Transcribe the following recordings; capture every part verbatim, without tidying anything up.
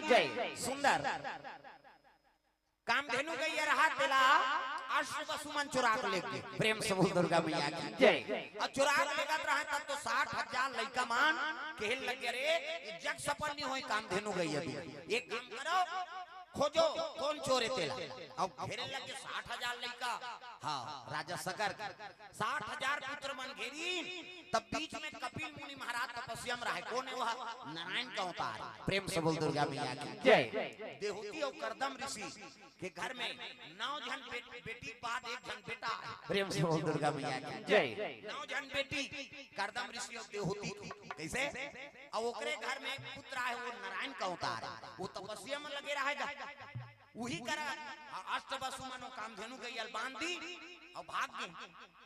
जय। सुंदर। कामधेनु गैया रहा तेला अष्ट वसु मन चुरा के लेगे। प्रेम से बोल दुर्गा मैया की। जय। अउ चुरा के लेगत रहे तब तो साठ हजार लइका मन कहे लगे, "रे, ये जग सफल नहीं होय कामधेनु गैया बिन।" एक काम करो, खोजो कोन चोर हे तेला। अउ घेरे लगे साठ हजार लइका, हाँ, राजा सगर के साठ हजार पुत्र मन घेरिन, तब बीच में कपिल मुनि महाराज तपस्या में रहे। कोन हे वह? नारायण का अवतार। प्रेम से बोल दुर्गा मैया की। जय। देहूति अउ करदम ऋषि के घर में नौ झन बे-, बेटी के बाद एक झन बेटा हे। प्रेम से बोल दुर्गा मैया की। जय। नौ झन बेटी, करदम ऋषि अउ देहूति के। कइसे? अउ ओकरे घर में एक पुत्र हे, वो नारायण का अवतार हे। वो तपस्या में लगे रहेगा। उही करा अष्ट वसु मन ओ कामधेनु गैया ल बांध दी अउ भाग गे।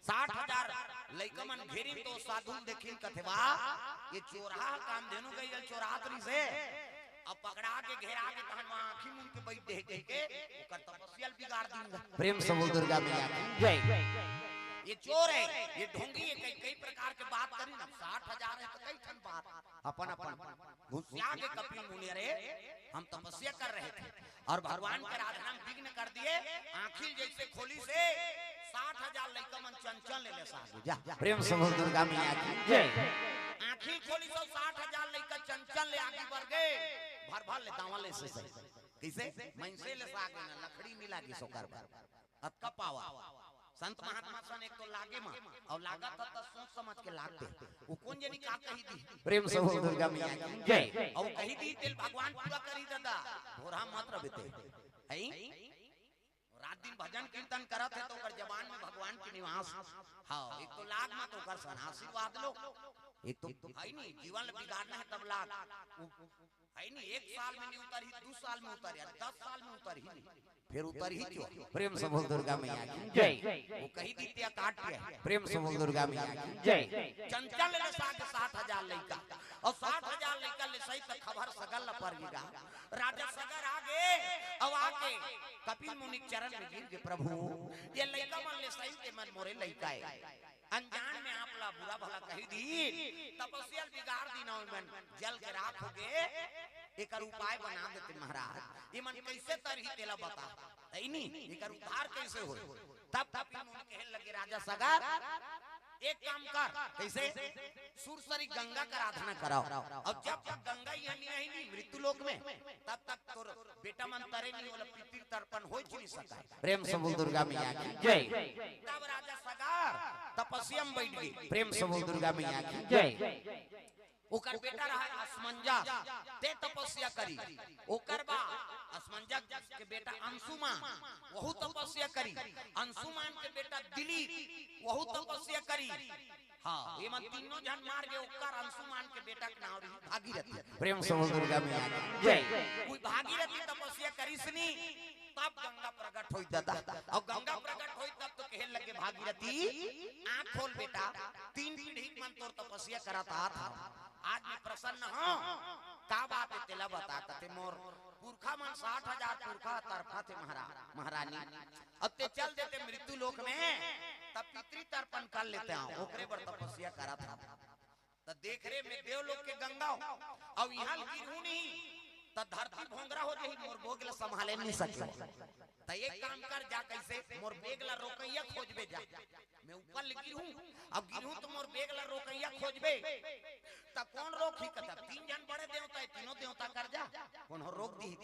साठ हजार लइका मन घेरिन तो साधु ल देखिन, कथे, "वाह, ये चोरहा कामधेनु गैया ल चोरात रहिस हे।" अब पकड़ा के घेरा के तहन वहां आंखी मूंद के बैठ दे, कह के ओकर तपस्या ल बिगाड़ दिन। प्रेम से बोल दुर्गा मैया की। जय। ये चोर हे, ये ढोंगी हे, कई, कई प्रकार के बात करिन। अब साठ हजार हे तो कई ठन बात अपन अपन घुसिया के कपिल मुनि, "अरे, हम तपस्या कर रहे थे और भगवान के आराधना में विघ्न कर दिए, आंखी ल जइसे खोलिस हे, साठ हजार लइका मन चंचल ले, ले साधु जा।" प्रेम से बोल दुर्गा मैया की। जय। आंखी ल खोलिस हे, साठ हजार लइका चंचल ले आगे बढ़ गे, भर भर ले दावा ले से सही। कइसे? मनसे ले सागे ना, लकड़ी नइ लागिस ओकर बर। अतका पावर। संत महात्मा सन एक तो लागे म, अउ लागत हे त सोच समझ के लागथे। वो कोन जनी का कही दी? प्रेम से बोल दुर्गा मैया की। जय। अउ कही दी तेला भगवान पूरा करी दादा, भोरहा मत रह बेटे। हई? रात दिन भजन कीर्तन करत हे तो ओकर जबान में भगवान के निवास। हाँ, एक तो लाग मत ओकर सन आशीर्वाद लो। एक तो हई नहीं, जीवन ल बिगाड़ना हे तब लाग। उ-, हई नहीं, एक साल में नहीं उतरही, दू साल में उतरही, दस साल में उतरही नहीं। फिर उतरही क्यों? प्रेम से बोल दुर्गा मैया की। जय। वो कही दी तेला काट के। प्रेम से बोल दुर्गा मैया की। जय। चंचल ले साग साठ हजार लइका। अउ साठ हजार लइका ले सही त खबर सगर ल पर गिरा। राजा सगर आगे, अउ आके कपिल मुनि के चरण में गिर गे, "प्रभु, ये लइका मन ले सही ते मन मोरे लइका हे।" अनजान में आप ला बुरा भला कही दी, तपस्या ल बिगाड़ दी ना, मन जल के राख हो गे, एकर उपाय बना देते महाराज। ये मन कइसे तरही तेला बता, हई नहीं, एकर उद्धार कइसे होय? तब कपिल मुनि कहे लगे, "राजा सगर, एक काम कर।" कइसे? "सुरसरी गंगा कर आराधना कराओ, अउ जब तक गंगा इहां नहीं आही नहीं मृत्यु लोक में, तब तक तोर बेटा मन तरे नहीं, ओला पितृ तर्पण हो ही नहीं सका।" प्रेम से बोल दुर्गा मैया की। जय। तब राजा सगर तपस्या में बैठ गे। प्रेम से बोल दुर्गा मैया की। जय। ओकर बेटा रहा असमंजस, ते तपस्या करी। ओकर बाद असमंजस के बेटा अंशुमान, वहू तपस्या करी। अंशुमान के बेटा दिलीप, वहू तपस्या करी। हाँ, ये मन तीनों झन मार गे, ओकर अंशुमान के बेटा के नाम रही भागीरथी। प्रेम से बोल दुर्गा मैया की। जय। कोई भागीरथी तपस्या करिस नी, तब गंगा प्रकट होई दादा। अउ गंगा प्रकट होई तब तो कहे लगे भागीरथी, "आँख खोल बेटा, तीन पीढ़ी के मन तोर तपस्या करत आत हव। आज मैं प्रसन्न हूँ।" "का बात हे तेला बता।" कथे, "मोर पुरखा मन साठ हजार पुरखा तरफा थे महाराज, महारानी। अब ते चल देते मृत्यु लोक में, तब पितृ तर्पण कर लेते हव, ओकरे बर तपस्या करत हव।" त देख रे, मैं देवलोक के गंगा हूँ, अउ इहां ल गिरहूं नहीं, त धरती भोंगरा हो जाही, मोर बेग ल संभाले नहीं सके। त एक काम कर, जा कइसे मोर बेग ल रोकइया खोजबे जा। मैं ऊपर ले गिरहूं, अब गिरहूं त मोर बेग ल रोकइया खोजबे, त कोन रोकही? कथे, "तीन झन बड़े देवता हे, तीनों देवता कर जा, कोनो रोक दिही।"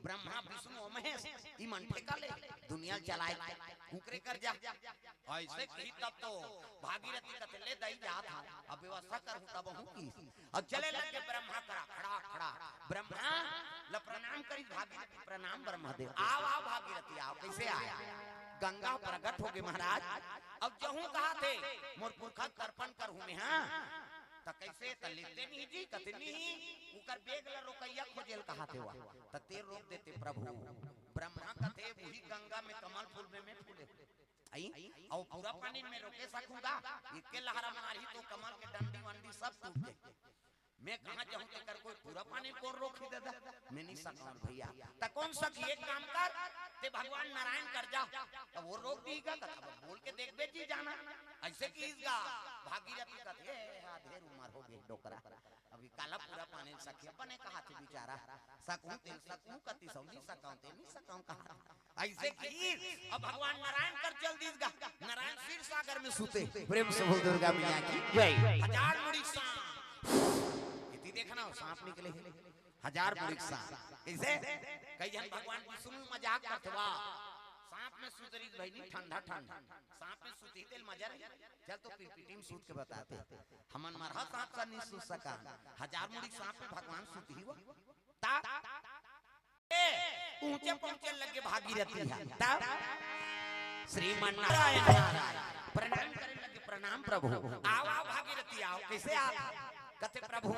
ब्रह्मा, विष्णु अउ महेश, ई मन ठेका ले, दुनिया ल चलाए, उकरे कर जा। अइसे कही तब तो भागीरथी कथे, "ले दई जात हव, अब व्यवस्था करहूं तब हूं की।" अब चले लगे ब्रह्मा करा, खड़ा, खड़ा। ब्रह्मा ल प्रणाम करी भागीरथी, "प्रणाम ब्रह्मदेव।" "आव, आव भागीरथी, आव।" कइसे आय? "गंगा प्रकट हो गे महाराज।" अब जहूं कहाथे, "मोर पुरखा तर्पण करहूं मैं, हाँ।" त कइसे? त लेते नहीं जी, कथे नहीं, उकर बेग ल रोकइया खोजे ल कहाथे वा। त ते रोक देते प्रभु। ब्रह्मा कथे, "उही गंगा में कमल फूल में मैं फूले।" अई? अउ पूरा पानी में रोके सकूंगा? एके लहरा मारही तो कमल के डंडी वंडी सब टूट जाही। मैं कहां जाहूं तेकर कोई पूरा पानी कोन रोकही दादा? मैं नहीं सकंव भइया। त कोन सकी? एक काम कर, ते भगवान नारायण कर जा, त वो रोक दिही गा। कथे, "बोल के देखबे जी जाना।" अइसे किहिस गा। भागीरथी कथे, "ए, अधेर उमर हो गे डोकरा।" काला पूरा पानी सखिया बने कहा थे बेचारा, सकूं तेल सकूं कति सौनी सकाऊं तेल नहीं सकाऊं कहा। ऐसे की अब भगवान नारायण कर चल दीस गा, नारायण क्षीर सागर में सूते। प्रेम से बोल दुर्गा मैया की जय। हजार मुड़ी सांप, इति देखना हो सांप निकले, हजार मुड़ी सांप। कैसे? कई जन भगवान विष्णु मजाक करते, वाह सांप में सूत रही भाई नहीं, ठंडा ठंडा सांप में सूती तेल मजा रही। चल तो पीपीटी में सूत के बताते, हमन मरहा सांप सा नहीं सूत सका, हजार मुड़ी सांप में भगवान सूत ही हुआ। ता ए, ऊंचे पहुंचे लगे भागीरथी है। तब श्रीमन नारायण नारायण प्रणाम करे लगे, प्रणाम प्रभु। आओ आओ भागीरथी आओ। कैसे आओ? कथे प्रभु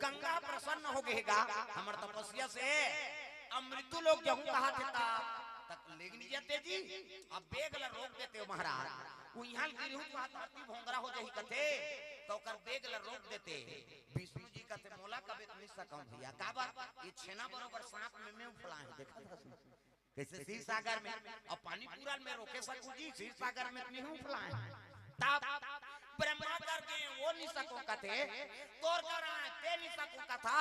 गंगा प्रसन्न हो गए गा हमर तपस्या से, अब मृत्यु लोग जहूं कहा थे ता तक लेग नहीं जाते जी। अब बेग ला रोक देते हो महाराज, वो यहाँ गिरहूं तो धरती भोंगरा हो जाही कथे, तो ओकर बेग ला रोक देते। विष्णु जी कथे मोला कबे तो नहीं सकम भैया, काबर ये छेना बरोबर सांप में मैं उफलाए हूं, देखा था उसने? कैसे क्षीर सागर में, अब पानी पूरा में रोके सकू जी, क्षीर सागर में नहीं उफलाए। तब ब्रह्मा करके वो नहीं सको कथे, तोर कर आए ते नहीं सको कथा,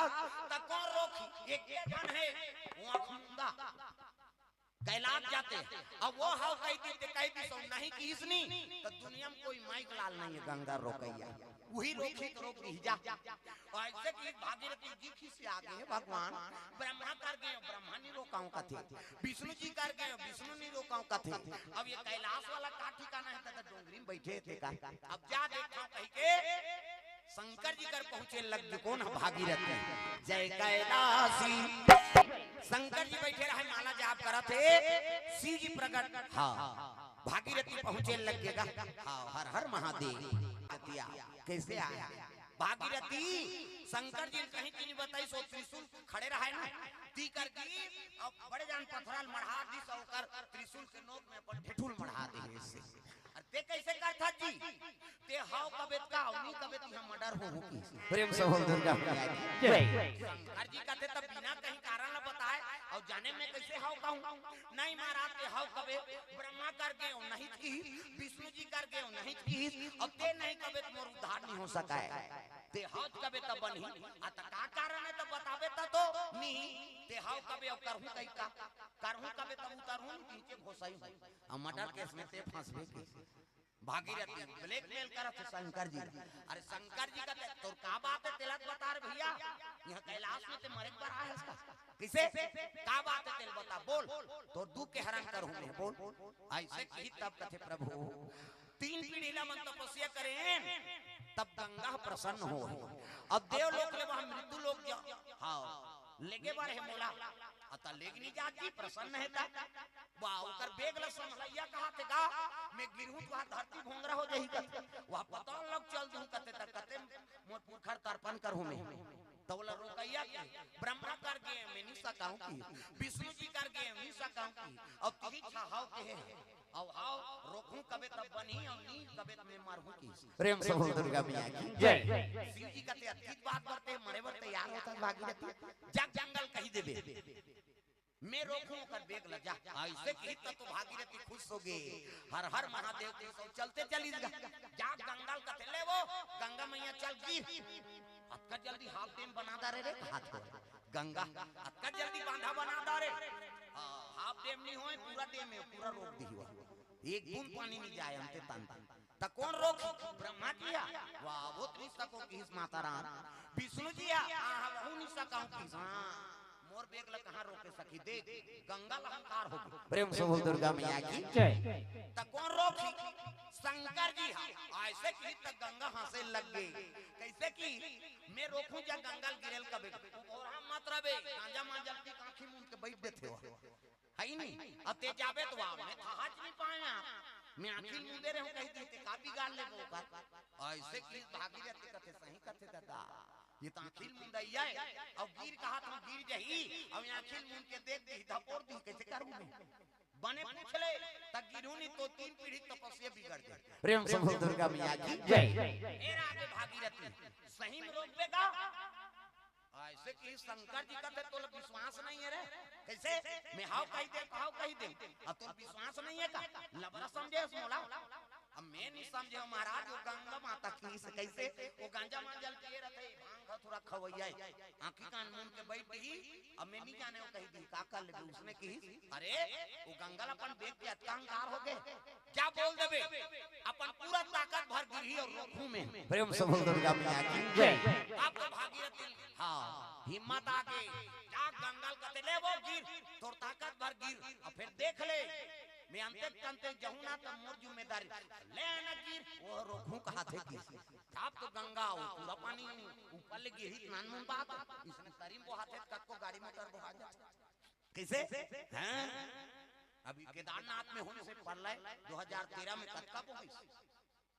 त कौन रोकी? एक के धन है वो आंख मूंदा कैलाश जाते। अब वो हाव कही दी ते कही दी सो नहीं किहिस नी, तो दुनिया में कोई माइक लाल नहीं है गंगा रोकैया, वही रोकी तो रोक दी जा। और ऐसे कि भागीरथी जी खिसिया गए, भगवान ब्रह्मा कर गए ब्रह्मा नहीं रोकाऊं कथे, विष्णु जी कर गए विष्णु नहीं रोकाऊं कथे। अब ये कैलाश वाला का ठिकाना है, तो डोंगरी में बैठे थे का। अब जा देखा कही के शंकर जी कर पहुंचे लग गए। कौन है? भागीरथी। जय कैलासी। शंकर जी बैठे रहे, माला जाप करत हे, शिव जी प्रकट। हाँ, भागीरथी पहुंचे लग गए गा। हाँ, हर हर महादेव। कैसे आया भागीरथी? शंकर जी कहीं की नहीं बताई, सो त्रिशूल खड़े रहे ना, ती कर दी, अब बड़े जान पथराल मढ़ा दी, सो कर त्रिशूल के नोक में अपन ठेठुल मढ़ा दे। अरे ते कैसे करथा जी? ते हाव कबे त का, अउ नी कबे त इहाँ मर्डर हो हो की। प्रेम से बोल दुर्गा मैया की जय। शंकर जी कथे तब बिना कहीं कारण ला बताए, अउ जाने में कैसे हाव कहूँ? नहीं महाराज, ते हाव कबे ब्रह्मा कर गए हो नहीं की, विष्णु जी कर गए हो नहीं की, अब ते नहीं कबे त मोर उद्धार नहीं हो सका है। ते हाव कबे तब नहीं, आ त का कारण है तब बताबे त तो नहीं, ते हाव कबे अउ करहूँ कहीं का, करहूँ कबे तब उतरहूँ नहीं, नीचे घोसाई हूँ। अब मर्डर केस में ते फंसबे की। भागीरथी ब्लैकमेल करत हे शंकर जी। अरे शंकर जी कथे तोर का बात है, तेला त बता रे भैया, यहाँ कैलाश में ते मरे बर आए हस का? किसे? का बात है तेला बता, बोल, तोर दुख के हरण करहूँ मैं, बोल। ऐसे कही तब कथे प्रभु, तीन पीढ़ी ला मन तपस्या करे, तब गंगा प्रसन्न हो। अब देवलोक ले वहाँ मृत्यु लोक जा, हाँ, लेगे बर हे मोला, अता लेग नहीं जात जी, प्रसन्न है ता। वाह, ओकर बेग ल संभलैया कहा थे गा, मैं गिरहूँ तो धरती भोंगरा हो जाही कथे। वह पताल लोक चल दूँ कथे त कथे मोर पुरखर तर्पण करहूँ मैं। त ओला रोकैया के ब्रह्मा कर गए मैं नहीं सकाऊँ की, विष्णु जी कर गए नहीं सकाऊँ की, अब तिही छाहाव के है। अब हाव रोकहूँ कबे तब बनही, अब नहीं कबे त मैं मरहूँ की। प्रेम से बोल दुर्गा मैया की जय। शिव जी कथे अतीत बात करते मरे बर तैयार होता भागीरथी, जा जंगल कही देबे। मैं रोकहूँ ओकर बेग ल जा। ऐसे कही त तो भागीरथी खुश हो गए। हर हर महादेव के सब चलते चली गा। जा गंगा ल कथे ले वो, गंगा मैया चल गिर। अतका जल्दी हाफ डैम बना डारे रे, हाथ हो। गंगा, अतका जल्दी बांधा बना डारे। हाँ, हाफ डैम नहीं होए, पूरा डैम है, पूरा रोक दी हुआ। एक बूंद पानी नहीं जाए अंते तन। त कौन रोकी? ब्रह्मा जी हा। वाह, वो तो नहीं सको किहिस माता राम। विष्णु जी हा, हाँ, हाँ, वहू नहीं सकाऊँ किहिस। हाँ, मोर बेग ल कहाँ रोके सकी? देख, गंगा ल अहंकार हो गई। प्रेम से बोल दुर्गा मैया की जय। त कौन रोकी? शंकर जी हा। ऐसे की त गंगा हंसे लग गई। कैसे की? मैं रोकहूँ जा गंगा ल गिरेल कबे। वो बोल रहा मत रबे, गांजा मांजल की आँखी मूंद के बैठ देते हो। है नहीं? अब ते जाबे तो आ, मैं थाहच नहीं पाया। मैं आँखी मूंदे रहूँ कही दी, ते का बिगाड़ लेबो ओकर? ऐसे की भागीरथी कथे, सही कथे दादा। ये त आँखी मूंदइया है। अब गिर कहा त गिर जही, अब आँखी मूंद के देख दी, धपोर दी, कैसे करूँ मैं? बने पूछ ले, त गिरहूँ नहीं तो तीन पीढ़ी तपस्या बिगड़ जाए। प्रेम से बोल दुर्गा मैया की जय। ए राजे भागीरथी, सही में रोकबे का? ऐसे की शंकर जी कथे तोला विश्वास नहीं है रे। कैसे? मैं हाव कही दे, हाव कही दे। अब तोला विश्वास नहीं है का? लबरा समझे हस मोला? अब मैं नहीं समझे हूँ महाराज, वो गंगा माता की से कैसे वो गांजा मांजा ल पिए रहते, भांग धतूरा खवैया है। आंखी कान मूंद के बैठ गई। अब मैं नहीं जाने वो कही दी का कर लेबे, उसने की, अरे वो गंगा ल अपन देख के अतका अहंकार हो गए, क्या बोल देबे, अपन पूरा ताकत भर गिरही और रोकहूं मैं। प्रेम से बोल दुर्गा मैया की जय। आप तो भागीरथी, हाँ, हिम्मत आ गई, जा गंगा ल कते ले वो गिर, तोर ताकत भर गिर, और फिर देख ले, मैं अंते तंते जहूं ना त मोर जिम्मेदारी, ले ना गिर, वो रोकहूं कहा थे कि आप तो गंगा हो, पूरा पानी ऊपर ले गिरही, नान मुन बात, इसने तरीम बोहाथे, कतको गाड़ी मोटर बोहा जाथे। कैसे? हैं? अभी केदारनाथ में होने से पहले दो हज़ार तेरह में कतका बोहिस?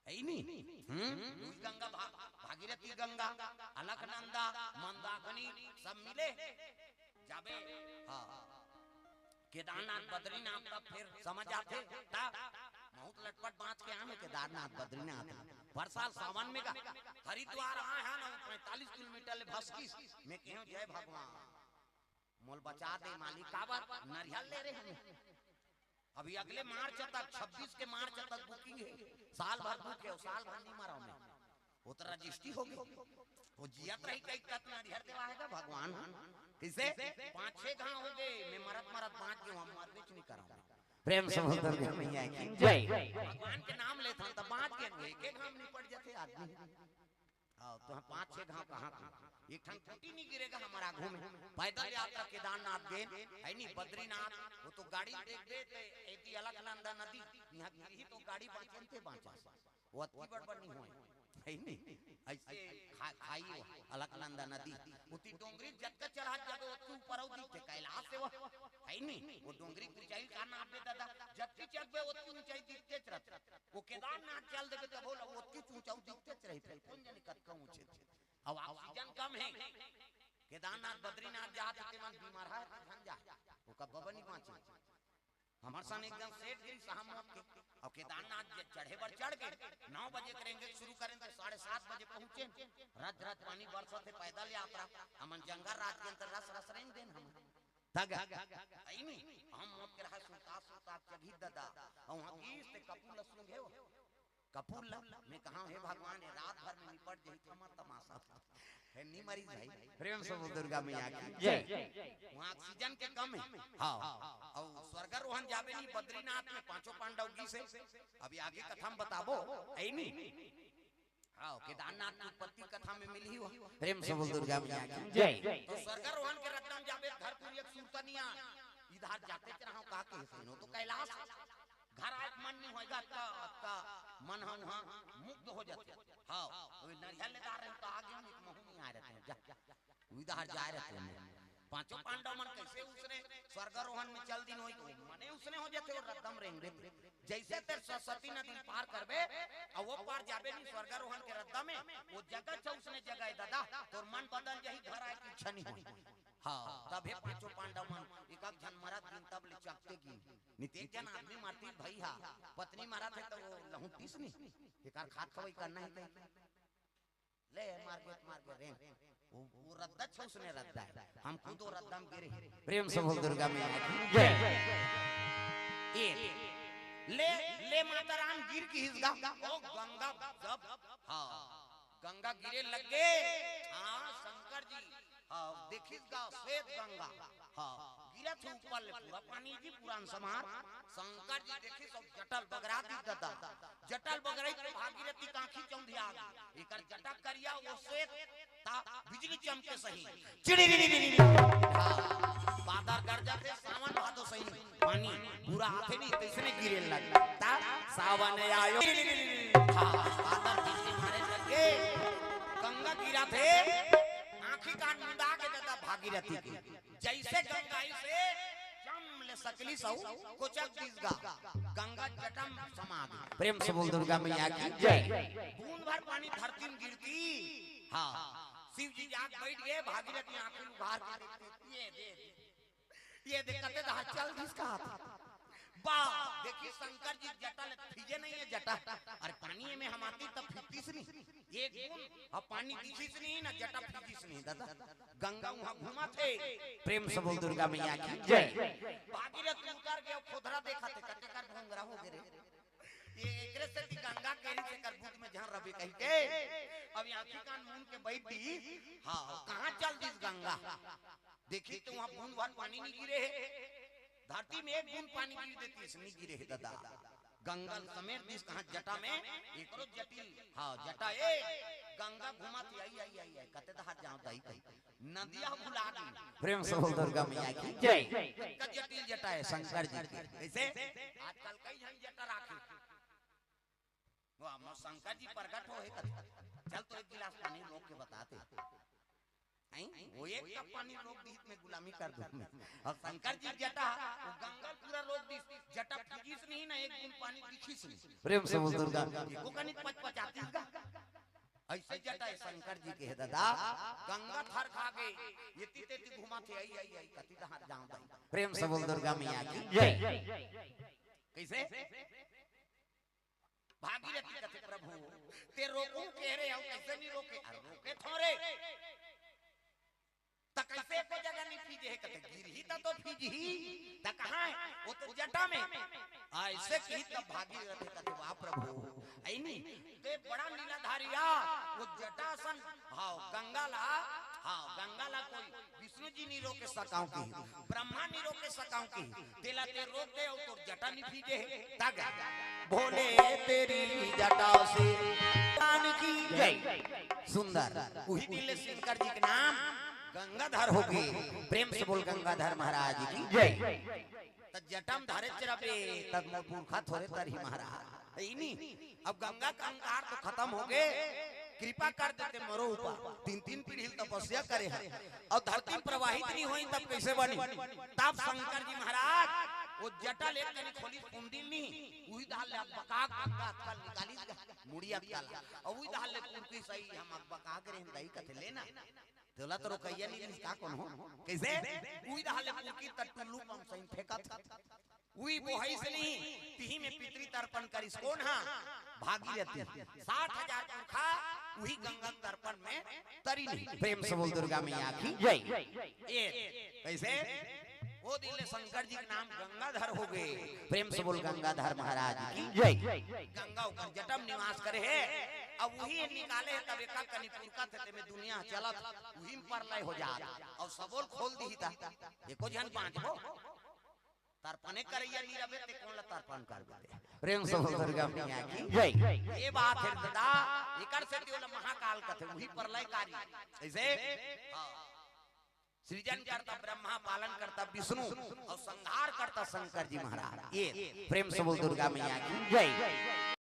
है ही नहीं। हम्म? दुई गंगा भा-, भागीरथी गंगा, अलकनंदा, मंदाकिनी सब मिले। जाबे, हाँ। केदारनाथ, बद्रीनाथ तब फिर समझ आथे, ता बहुत लटपट बांच के आए मैं केदारनाथ, बद्रीनाथ। पर साल सावन में का हरिद्वार आए हैं ना, पैंतालीस किलोमीटर ले भसकिस। मैं कहूं, जय भगवान, मोल बचा दे मालिक, काबर नरियल ले रहे हैं। अभी अगले मार्च तक, छब्बीस के मार्च तक बुकिंग है, साल भर बुक है, साल भर नहीं मरा मैं, वो तो रजिस्ट्री हो गई, वो जियत रही कई तक नरियल देवा है भगवान। किसे? पांच छह घाव हो गए, मैं मरत मरत बांच गया हूं, मर कुछ नहीं करा। प्रेम से बोल दुर्गा मैया की जय। भगवान के नाम लेथन त बांच गए, एक एक घाव निपट जाते आदमी। आओ, तो हम पांच छह घाव कहाँ के? एक ठन खूंटी नहीं गिरेगा हमारा आगू में। पैदल यात्रा केदारनाथ गए, है नी, बद्रीनाथ, वो तो गाड़ी देख दे, ते एती अलकनंदा नदी, यहाँ गिरही तो गाड़ी बांचन ते बांचा। वो अतकी बड़ बड़ नहीं होए, है नी? ऐसे खा-, खाई हो, अलकनंदा नदी, उती डोंगरी जतका चढ़ा जाबे, उतकी ऊपर अउ दिखथे, कैलाश से वो, है नी? वो डोंगरी ऊंचाई का नाप दे दादा, जतकी चढ़बे, उतकी ऊंचाई दिखते रहत। वो केदारनाथ चल देबे तभो ल ओतकी ऊंचाऊ दिखतेच रही, फेर कोन जनी कतका ऊंचे। अब ऑक्सीजन कम है, केदारनाथ बद्रीनाथ जात हे तेमन बीमार है, धन जा, ओकर बबा नहीं बांचे। हमर सन एकदम सेठ गिरी साहब मौत के, और केदारनाथ जे चढ़े बर चढ़ के नौ बजे करेंगे शुरू करें तो साढ़े सात बजे पहुंचे। रत रत पानी बरसत हे, पैदल यात्रा, हमन जंगल राज के अंदर रस रस रेंग देन हमन। तग। अइनी, हम मोट के रहा सुता सुता चघी ददा। अउ वहाँ गीस ते कपूर ल सूंघे हो। कपूर ल, मैं कहा, "हे भगवान, ये रात भर में निपट जाही, थमा तमाशा।" हे नी मरी भाई। प्रेम से बोल दुर्गा मैया की जय। वहाँ ऑक्सीजन के कम है। हाँ। अउ स्वर्गारोहण जाबे नी बद्रीनाथ में पांचों पांडव गीस हे। अभी आगे कथा में बताबो, अइनी। हाँ, केदारनाथ की उत्पत्ति कथा में मिली हुआ। प्रेम से बोल दुर्गा मैया की जय। तो स्वर्गारोहण के रद्दा म जाबे धरपुरी एक सुरता नहीं आ। इधर जाते के रहा का के सुनो तो कैलाश। घर आए के मन नहीं होएगा, अतका, अतका मन हम वहाँ मुक्त हो जाते। हाँ, वो नरियल ले जा रहे हो तो आगे नहीं, महू नहीं आ रहे थे। जा, जा। इधर जाए रहते हैं। पांचों पांडव मन कैसे उसने स्वर्गारोहण में चल दिन होई, तो मने उसने हो जाते और रद्दा म रेंग देते। जैसे तेरे सरस्वती नदी पार करबे, और वो पार जाबे नहीं स्वर्गारोहण के रद्दा में, वो जगह छ उसने जगह है दादा, तोर मन बदल जाही, घर आए की इच्छा नहीं होई। हाँ, तब हे पांचों पांडव मन, एक एक झन मरत गिन तब ले चकते गिन। नितेश जन आदमी मरती भाई हा, पत्नी मरत हे तो वो लहुटीस नहीं, एकर खात खवाई करना है कहीं। ले, मार गयो, मार गयो, रेंग। वो, वो रद्दा छ उसने रद्दा है। हम खुद वो रद्दा म गिरे। प्रेम से बोल दुर्गा मैया की जय। ए, ले, ले माता राम गिर की हिसगा। ओ गंगा जब, हाँ, गंगा गिरे लगे। हाँ, शंकर जी, हाँ, देखिस गा श्वेत गंगा। हाँ, गिरत हे ऊपर ले पूरा पानी जी, पुरान समार। शंकर जी देखिस सब जटा ल बगरा दिस दादा। जटा ल बगराइस त भागीरथी के आंखी चौंधिया गे। एकर जटा करिया वो श्वेत ता बिजली चमके सही। चिड़ी री री री री। हाँ, बादर गरजत हे सावन भादो सही। पानी पूरा आथे नहीं तइसने गिरे लगे। ता सावन आयो। हाँ, बादर बिजली मारे लगे। गंगा गिरत हे। आंखी कान मुंदा के दादा भागीरथी के। जैसे गंगा आइस हे, जम ले सकली सऊ, कोचक दिस गा। गंगा जटा म समा गे। प्रेम से बोल दुर्गा मैया की जय। बूंद भर पानी धरती म गिरती। हाँ। शिव जी जाग बैठ गए, भागीरथी आंखी उघार के देखते, ये दे, ये दे, कते दहा चल दिस का हाथ। बा, देखी शंकर जी जटा ले फीजे नहीं है जटा। अरे पानी में हम आती तब फीजतीस नहीं। एक बूंद अब पानी दिखिस नहीं ना जटा फीजिस नहीं दादा। गंगा वहां घूमत हे। प्रेम से बोल दुर्गा मैया की जय। भागीरथ उतर गए, खोदरा देखत हे, कते कर घोंघरा हो गए रे। एकरे सेती गंगा केरी से कर बूंद में झन रबे कहिके। अब आँखी कान मूंद के बैठ दी। हाँ, कहाँ चल दिस गंगा? देखी तो वहाँ बूंद भर पानी नहीं गिरे हे। धरती में एक बूंद पानी गिर देतिस, नहीं गिरे हे दादा। गंगा ल समेट दिस कहाँ जटा में, एकरो जटिल, हाँ, जटा ए, गंगा घुमा थी, आई, आई, आई, आई, कते दहार जाओ दाई कही। नदिया भुला दी। प्रेम से बोल दुर्गा मैया की जय। का जटिल जटा है शंकर जी के। कैसे? आजकल कई झन जटा राखे। वाह, मोर शंकर जी प्रगट हो हे कथे। चल तो एक गिलास पानी रोक के बता दे। हैं? वो एक कप पानी रोक दी, मैं गुलामी कर दूं मैं। और शंकर जी जटा, वो गंगा पूरा रोक दी, जटा फिजिस नहीं ना, एक बूंद पानी दिखिस नहीं। प्रेम से बोल दुर्गा। वो कनिक पचपचातिस गा। ऐसे जटा है शंकर जी के हे दादा, गंगा थर खा के, ये तीते ती घुमा थे, आई, आई, आई, कति दहार जाओ दाई। प्रेम से बोल दुर्गा मैया की जय। कैसे? भागीरथी कथे, "प्रभु, ते रोकूं कहे रे, अउ कैसे नहीं रोके?" "अरे रोके थोरे, त कैसे एको जगह नहीं फीजे हे?" कथे, "गिरही त तो फीजही, त कहाँ है? वो तो जटा में।" ऐसे कही तब भागीरथी कथे, "वाह प्रभु, ऐ नहीं, ते बड़ा लीलाधारी आ, वो जटा सन, हाँ, गंगा ला, हाँ, गंगा ला कोई विष्णु जी नहीं रोके सकाओ की, ब्रह्मा नहीं रोके सकाओ की, तेला ते रोक दे अउ तोर जटा नहीं फीजे हे, तग भोले तेरी जटाओं से ज्ञान की जय।" सुंदर, उही दिन ले शंकर जी के नाम गंगाधर हो गए। प्रेम से बोल गंगाधर महाराज की जय। त जटा म धरे चरबे, तब मोर पुरखा थोरे तरही महाराज। है नी? अब गंगा का अहंकार तो खतम हो गए, कृपा कर देते मोरो ऊपर। तीन तीन पीढ़ी तपस्या करे हे, अउ धरती प्रवाहित नहीं होई तब कैसे बनी? तब शंकर जी महाराज वो जटा ले कनी खोली कुंडी नहीं, उही दाल ले बका गंगा अक्कल निकाली, मुड़ी अक्कल, अउ उही दाल ले कुर्ती सही हम बका के रहन दई कथे लेना। तोला तो रोकइया नहीं रिहिस का कोनो? कैसे? उही दाल ले कुर्ती त टुल्लू पंप सही फेंकत। उही बोहइस नहीं, तिही में पितरी तर्पण करिस। कोन हा? भागीरथी। साठ हजार पुरखा उही गंगा तर्पण में तरी नहीं। प्रेम से बोल दुर्गा मैया की जय। ए, कैसे? वो दिन ले शंकर जी के नाम गंगाधर हो गए। प्रेम से बोल गंगाधर महाराज की जय। गंगा ऊपर जटा म निवास करे हे, अब उही निकाले हे, तब एका कनी पुरखा थे, तेमे दुनिया चलत, उही में प्रलय हो जात, अउ सबोल खोल दिही ता, एको झन बाँचबो। तर्पणे करइया नी रबे ते कोन ला तर्पण कर देते? प्रेम से बोल दुर्गा मैया की जय। ये बात हे दादा, एकर सेती ओला महाकाल कथे, उही प्रलयकारी। ऐसे हाँ। सृजन करता ब्रह्मा, पालन करता विष्णु अउ संहार करता शंकर जी महाराज। ये प्रेम से बोल दुर्गा मैया की जय।